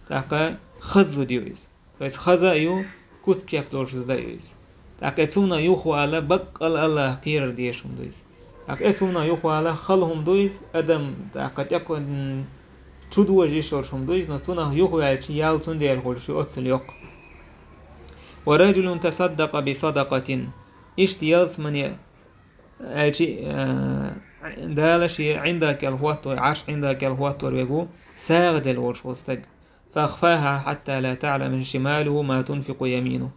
тӀаккха хаза зуда ю иза. То есть хаза а ю, куц кеп долуш зуда а ю иза. ТӀаккха эцу хӀуманах юхавала баккъал АллахӀах кхерар дезаш хӀума ду иза. ТӀаккха эцу хӀуманах юхавала хала хӀума ду иза, адам, тӀаккха тӀекхо-, м, чудожа йиш йолуш хӀума ду иза, но цунах юхаваьлча ял цундела хуьлуш ю оццул йоккха. «ورجل تصدق بصدقة». Иштта ялсамане, аьлча, а, Дала шен ӀиндагӀ кӀел хӀоттор, Ӏарш ӀиндагӀ кӀел хӀоттор верг ву, сагӀа делла волуш волу стаг. «فأخفاها حتى لا تعلم شماله ما تنفق يمينه».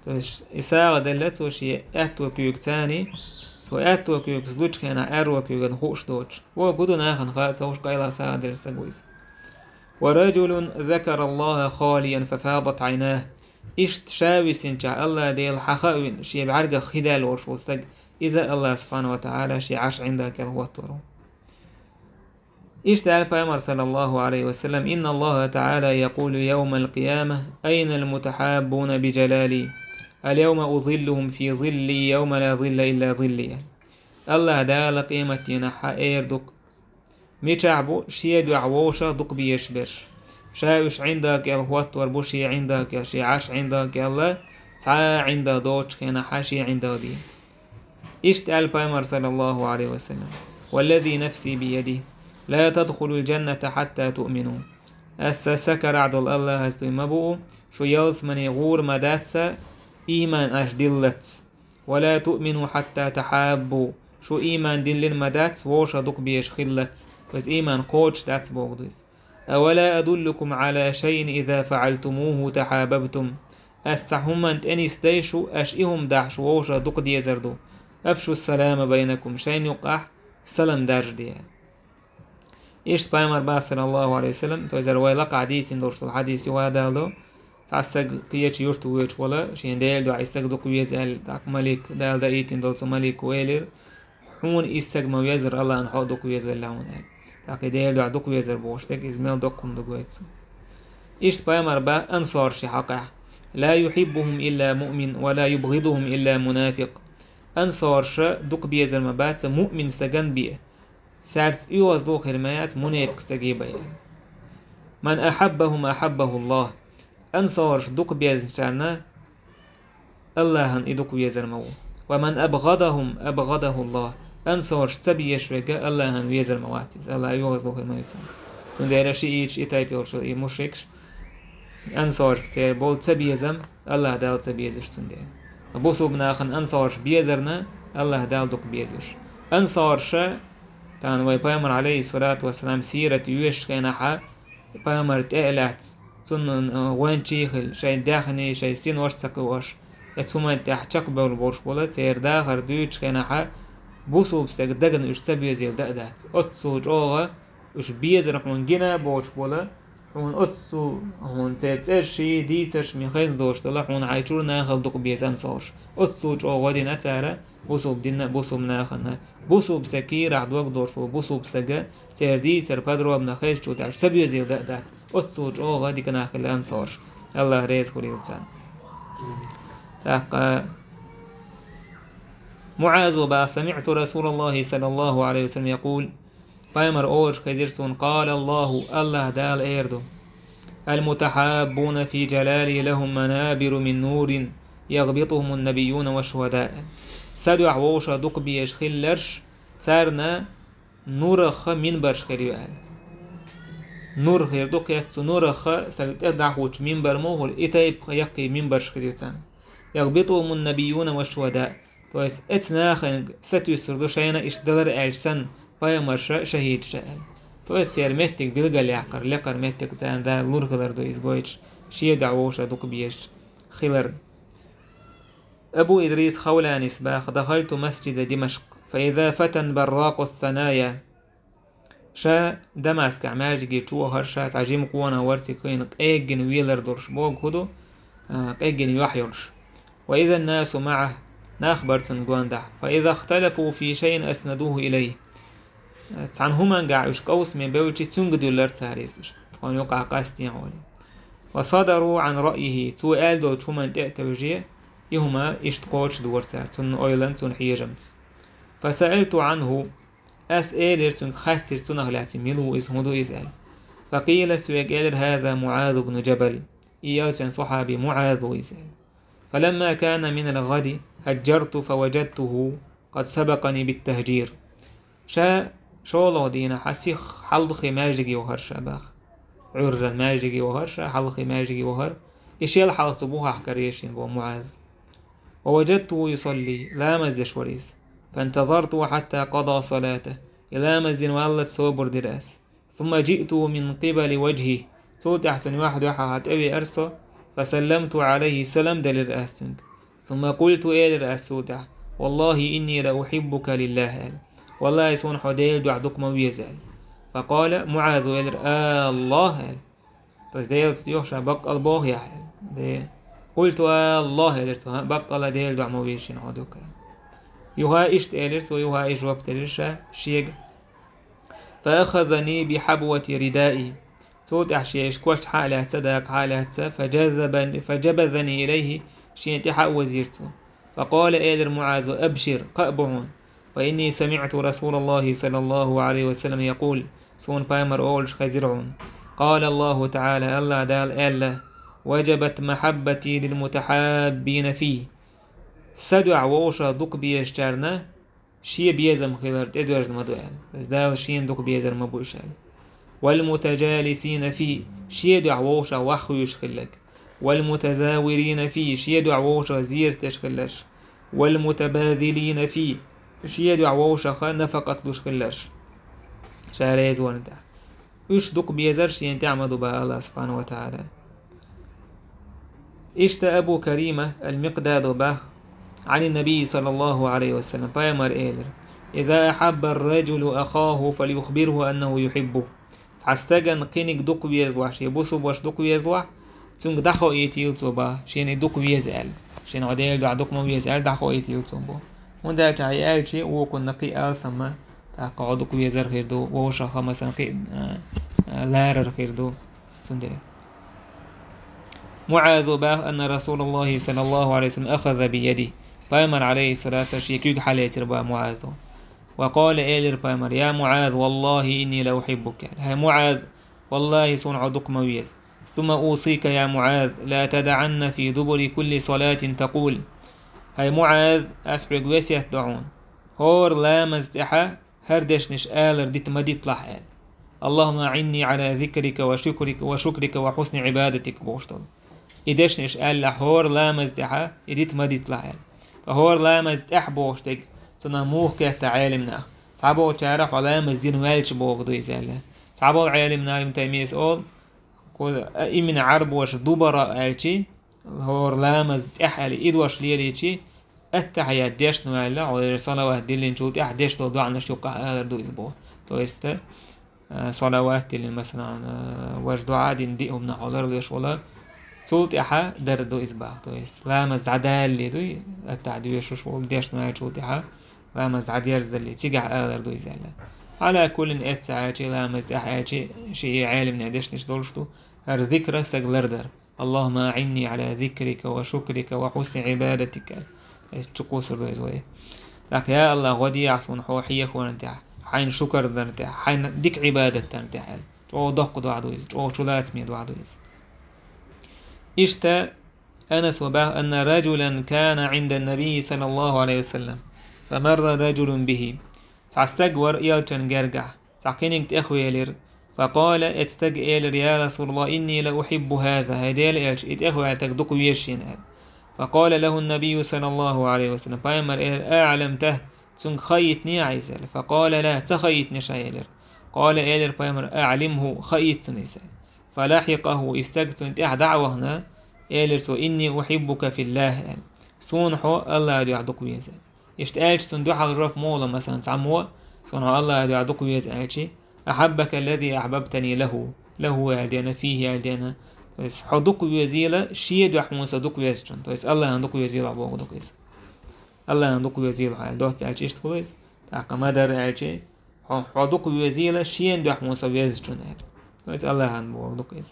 То есть и сагӀа делла цо шен аьтто куьйга царний, цо аьтто куьйгах лучу хенахь аьрро куьйгана хууш доцуш. Вон гу ду нахана хаа ца хууш къайла сагӀа делла стаг ву иза. «ورجل ذكر الله خاليا ففاضت عيناه». Иштта ша висинчохь АллахӀ Дела хьан хаа вина, шен бӀаьргах хи даьлла волуш волу стаг, иза АллахӀ субхьанаху ва тагӀала шен Ӏарш ӀиндагӀ кӀел хӀоттор ву. Иштта аьлла пайхамар, саллаллаху Ӏалайхи ва саллам: «إن الله تعالى يقول يوم القيامة: أين المتحابون بجلالي؟ اليوم أظلهم في ظلي يوم لا ظل إلا ظلي». АллахӀ Дала къематдийнахь эр ду: «Мичахь бу шен дуьхьа вовшах дукха безаш берш? Ша уьш ӀиндагӀ кӀел хӀоттор бу шен ӀиндагӀ кӀел, шен Ӏарш ӀиндагӀ кӀел, цхьа а ӀиндагӀ доцучу хенахь шен ӀиндагӀ бен». Иштта аьлла пайхамар, саллаллаху Ӏалайхи ва саллам: «والذي نفسي بيده لا تدخلوا الجنة حتى تؤمنوا». Аса са карахь долу АллахӀаца дуй ма буу, шу ялсамане гӀур ма дац, ийман аша диллалц. «ولا تؤمنوا حتى تحابوا». Шу ийман диллина ма дац, вовшах дукха безаш хиллалц. Иза ийман кхочуш дац боху иза. «أولا أدلكم على شيء إذا فعلتموه تحاببتم». Ас цхьа хӀуманна тӀе нисдай шу, аша и хӀума дахь шу вовшах дукха дезар ду. «Афшу салама байнакум», шайна юкъахь салам даржаде. Иштта пайхамар баха, саллаллаху алейхи ва саллям, то есть вай лакхахь дийцина долуш долу хьадис юха а даладо, цхьа стаг кхечу юрта воьдуш волу, шен Делан дуьхьа и стаг дукха веза аьлла, тӀаккха малик, Дала даийтина долу цу малико элира: «Хьуна и стаг ма везара, Аллахьна хьо а дукха везавелла хьуна», – аьлла. ТӀаккха и Делан дуьхьа дукха везар бохуш дерг, иза мел доккха хӀума ду гойту цунна. Иштта пайхамар баха ансаршна хьокъехь: «Ла юхиббухум илла муъмин, ва ла юбгъидухум илла мунафикъ». Ансарша дукха безар ма бац муъмин стагана бен. Цаьрца оьгӀазло хир ма яц мунепикъ стаге бен. «Ман ахьаббахум ахьаббахуллах». Ансарша дукха безначарна Аллахьан и дукха везар ма ву. «Ва ман абгъадахум абгъадахуллах». Ансарша ца безаш верг Аллахьан везар ма вац иза. Аллахьан оьгӀазло хир ма ю цунна. Цундела шиъиташ, и тайпа йолчу и мушрикаш, ансаршка церан болу ца безам, Аллахь Дала ца безаш цундела. Бусулба нахана ансарша безарна, Аллахь Дала дукха безаш. Ансарша, тахана вай пайхамар, алейхиссалату вассалам, сират йоьшучу хенахьа, пайхамар тӀе а лаьцна, цунна, э, гӀоьнчий а хилла, шайн даьхний, шайн синош а ца кхиош, я цу хӀуманна тӀехь чекхбевлла болуш болу, церан дахар дуьйцучу хенахьа, бусулба стеган дагна уьш ца безийла дан а дац. Оццул чӀогӀа уьш безар хьуна гина а боцуш болу, хьуна оццул, хьуна церан цӀерший, дийцарш ма хезна долуш долу, хьуна хьайн чуьра нахала дукха беза ансарша. Оццул чӀогӀа гӀо дина цара бусулба динна а, бусулба нахана а. Бусулба стеган кийрахь дог долуш волу бусулба стага церан дийцар подробно хезчул тӀаьхьа ца безийла дан а дац. Оццул чӀогӀа дика нах хилла ансарша. Аллахь реза хуьлийла царна. ТӀаккха МуӀазо баха: «Самиъту Расулаллахи саллаллаху алейхи ва саллям якъул». Пайхамар олуш хезира суна: «Къала Аллаху», Аллахь Дала эр ду: «Ал-мутахьаббуна фи джалали лахум манабиру мин нурин ягъбитухумун набиюна ва шухада». Са дуьхьа вовшах дукха безаш хилларш, царна нурах минбарш хир ю аьлла. Нур хир ду кхетта, цу нурах стаг тӀе дӀахӀуттучу минбар муха хуьлу, и тайпа яккхий минбарш хир ю царна. «Ягъбитухумун набиюна ва шухада». То есть, эцу нахана сатуьйсур ду шайна иштта далар аьлча санна, пайхамарша а, шахӀидаш а аьлла. То есть, церан меттиг билгалъяккхар, лекхар меттиг царна Дала лур хилар ду иза гойтуш, шен дуьхьа вовшах дукха безаш хилар. Абу Идрис Хавланис баха: «Дахальту масджида Димашкъ, фа иза фатан барракъу ссаная». Ша Дамаскехь маьждиге чу вахара, ша цхьа жима къонах вара, цигахь къеггина велар долуш бохург хӀун ду, а, къеггина юьхь йолуш. «Ва иза ннасу маӀаху», нах бара цунна гондахь. «Фа иза ихталафу фи шайин аснадуху илайхи». Цхьана хӀумангахь уьш къовсаме бевлчи, цуьнга дуьллура цара иза, тхуна юкъахь къастийна олий. «Ва садару Ӏан раъйихи», цо аьлла долчу хӀуманна тӀе а тевжий, и хӀума иштта кхочушдора цара, цунна ойланца, цунна хьежамца. «Фа саалту Ӏанху», ас элира цуьнга, хаттира цунах лаьцна, мила ву иза, хӀун ду иза аьлла. «Фа къийла», соьга элира: «ХӀаза МуӀаз бну Джабал». И элчан сахьаби МуӀаз ву иза аьлла. «Фаламма кана минал гӀади хӀаджжарту фаваджадтуху къад сабакъани биттахӀджир». Ша шолгӀа дийнахь сиха хьалххе маьждиге вахара ша баха. Ӏуьйранна маьждиге вахара ша, хьалххе маьждиге вахара. И шел хьалха цу бухахь карийра шена боху МуӀаз. «Ва важадтуху юсалли», ламаз деш вара иза. «Фантазартуху хьатта къада салатаху». И ламаз дина валлалц собар дира ас. «Сумма джиътуху мин къибали важхӀихи». Цул тӀаьхьа цунна юьхь-дуьхьа тӀевеара со, «фасалламту Ӏалайхи», салам делира ас цуьнга. «Сумма къулту», элира ас цул тӀаьхьа: «Валлахи, инни ла ухьиббука лиллахӀ», аьлла. «Валлахи, суна хьо Делан дуьхьа дукха ма веза», аьлла. «Факъала», МуӀаза элира: «АллахӀ», аьлла. То есть Делаца доьху ша, баккъала боху яхь аьлла. Де. «Къулту АллахӀ», элира цо, хӀаъ, баккъала Делан дуьхьа ма веза шена хьо дукха аьлла. Юха иштта элира цо, юха и жоп делира ша шега. «Фа ахазани би хьабвати ридаи». Цул тӀаьхьа шен иштта кошта хьа а лаьцна, дакъа хьа а лаьцна, «фаджазабани-, фаджабазани илайхи», шен тӀе хьа а вазийра цо. «Факъала», элира МуӀаза: «Абшир, кхаъ бу хьуна. Фа инни самиъту Расулаллахи саллаллаху Ӏалайхи ва саллам якъул», суна пайхамар олуш хезира хьуна. «Къала Аллаху ТаӀала», Аллахь Дала аьлла: «Важабат махьаббати лилмутахьаббина фи». Са дуьхьа вовшах дукха безачарна шен безам хилар тӀедоьжна ма ду аьлла. То есть Дала шена дукха безар ма бу уьш аьлла. «Валмутаджалисина фи», шен дуьхьа вовшах ваха хуьйшуш хилларг. «Валмутазавирина фи», шен дуьхьа вовшах зерат деш хилларш. «Валмутабазилина фи», шен дуьхьа вовшах нафакъат луш хилларш. Ша реза варна тӀехь. Уьш дукха безар шена тӀехь ма ду баха Аллахь субхьанаху ва таӀала. Иштта Абу Карима ал-Микъдадо баха: عن النبي صلى الله عليه وسلم, пайхамар элира: إذا أحب الرجل أخاه فليخبره أنه يحبه. Цхьа стагана кхиниг дукха везалахь, шен бусулба ваша дукха везалахь, цуьнга дӀахоуьйтийла цо бах, шена и дукха веза аьлла. Шена хьо Делан дуьхьа дукха ма веза аьлла, дӀахоуьйтийла цо бах. ХӀунда аьлча хьан аьлча, вокхунна кхин алсамма, тӀаккха хьо дукха везар хир ду, вовшахха, масалан, кхин а, а, ларар хир ду. Цундела. МуӀаза бах, أن رسول الله صلى الله عليه وسلم أخذ بيدي. Пайхамар, عليه الصلاة والسلام, шен куьг хьалецира бах МуӀаза. وقال, элира пайхамар: يا معاذ والله إني لأحبك. ХӀай МуӀаз, валлахӀи, суна хьо дукха ма веза. ثم أوصيك يا معاذ لا تدعن في دبر كل صلاة تقول. ХӀай МуӀаз, аз хьоьга весет до хьуна. ХӀора ламаза тӀехьа хӀара дешнаш алар дита ма диталахь аьлла. اللهم أعني على ذكرك وشكرك وشكرك وحسن عبادتك бохуш долу. И дешнаш аьлла хӀора ламаза тӀехьа, и дита ма диталахь аьлла. Ткъа хӀора ламаза тӀехьа бохуш дерг, цунах муха кхетта Ӏелам нах? Цхьаболчара хьо ламаз дина ваьлча боху ду иза аьлла. Цхьаболу Ӏелам нах, Ибн Таймийс олу, кху-, а, имина Ӏарбоша дубара аьлчи, хӀора ламаза тӀехьа аьлла, и дош лелийчи, аттахьият дешна ваьлла, хьо салават диллинчул тӀаьхьа деш долу доӀанаш юккъехь алар ду иза боху. То есть, а, салават диллина, масалан, а, важа доӀа дина диъ хӀуманах хьо ларлуш волу, цул тӀаьхьа дар ду иза бах. То есть, ламаз дӀадалале дуй, аттахьият доьшуш волу дешна ваьлчул тӀаьхьа, ламаз дӀадерзале, цигахь алар ду иза аьлла. Ӏала куллин, эццахь аьлчи, ламаз тӀехь аьлчи, ши и Ӏелам нах дешнаш долуш ду, хӀара зикра стаг лардар. اللهم أعني على ذكرك وشكرك وحسن عبادتك. Эс чу кхуссур ду иза вай. ТӀаккха, я АллахӀ, гӀо дехьа суна хьо хьехорна тӀехь, хьайна шукар дарна тӀехь, хьайна дика Ӏибадат дарна тӀехь аьлла. ЧӀогӀа доккха доӀа ду иза, чӀогӀа чулацаме доӀа ду иза. Иштта Анаса бах, أن رجلا كان عند النبي صلى الله عليه وسلم فمر رجل به. Цхьа стаг вара элчан гергахь, цхьа кхиниг тӀехвелира. فقال, эцу стага элира: يا رسول الله إني لأحب هذا, хӀай Делан элча, и тӀехваьлла стаг дукха веза шена аьлла. فقال له النبي صلى الله عليه وسلم, пайхамар элира: أعلمته, цуьнга хаийтиний ахь иза аьлла. فقال: لا, ца хаийтинера ша элира. قال, элира пайхамар: أعلمه, хаийта цунна иза аьлла. فلحقه, и стаг цунна тӀехь дӀа а вахана, элира цо: إني أحبك في الله аьлла. Суна хьо АллахӀан дуьхьа дукха веза аьлла. Иштта аьлча, цунна дуьхьал жоп ма ло, масалан, цхьаммо, суна хьо АллахӀан дуьхьа дукха веза аьлчи, أحبك الذي أحببتني له, له аьлла дена, فيه аьлла дена. То есть, хьо дукха везийла, шен дуьхьа хьуна со дукха везачунна. То есть, АллахӀан дукха везийла боху дукха иза. АллахӀан дукха везийла хьо аьлла, доцца аьлча, иштта хуьлу иза. ТӀаккха ма-дарра аьлчи, хьо, хьо дукха везийла, шен дуьхьа хьуна со везачунна аьлла. То есть, АллахӀан боху дукха иза.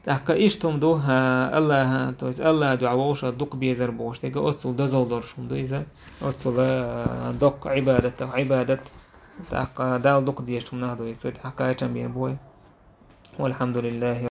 ТӀаккха иштта хӀума ду, а, АллахӀан, то есть АллахӀан дуьхьа вовшах дукха безар бохуш дерг, оццул дозалла долуш хӀума ду иза, оццул, а, доккха Ӏибадат, Ӏибадат, тӀаккха Далла дукха дезаш хӀуманах ду иза, цу тӀехь кхачам бен бой. والحمد لله.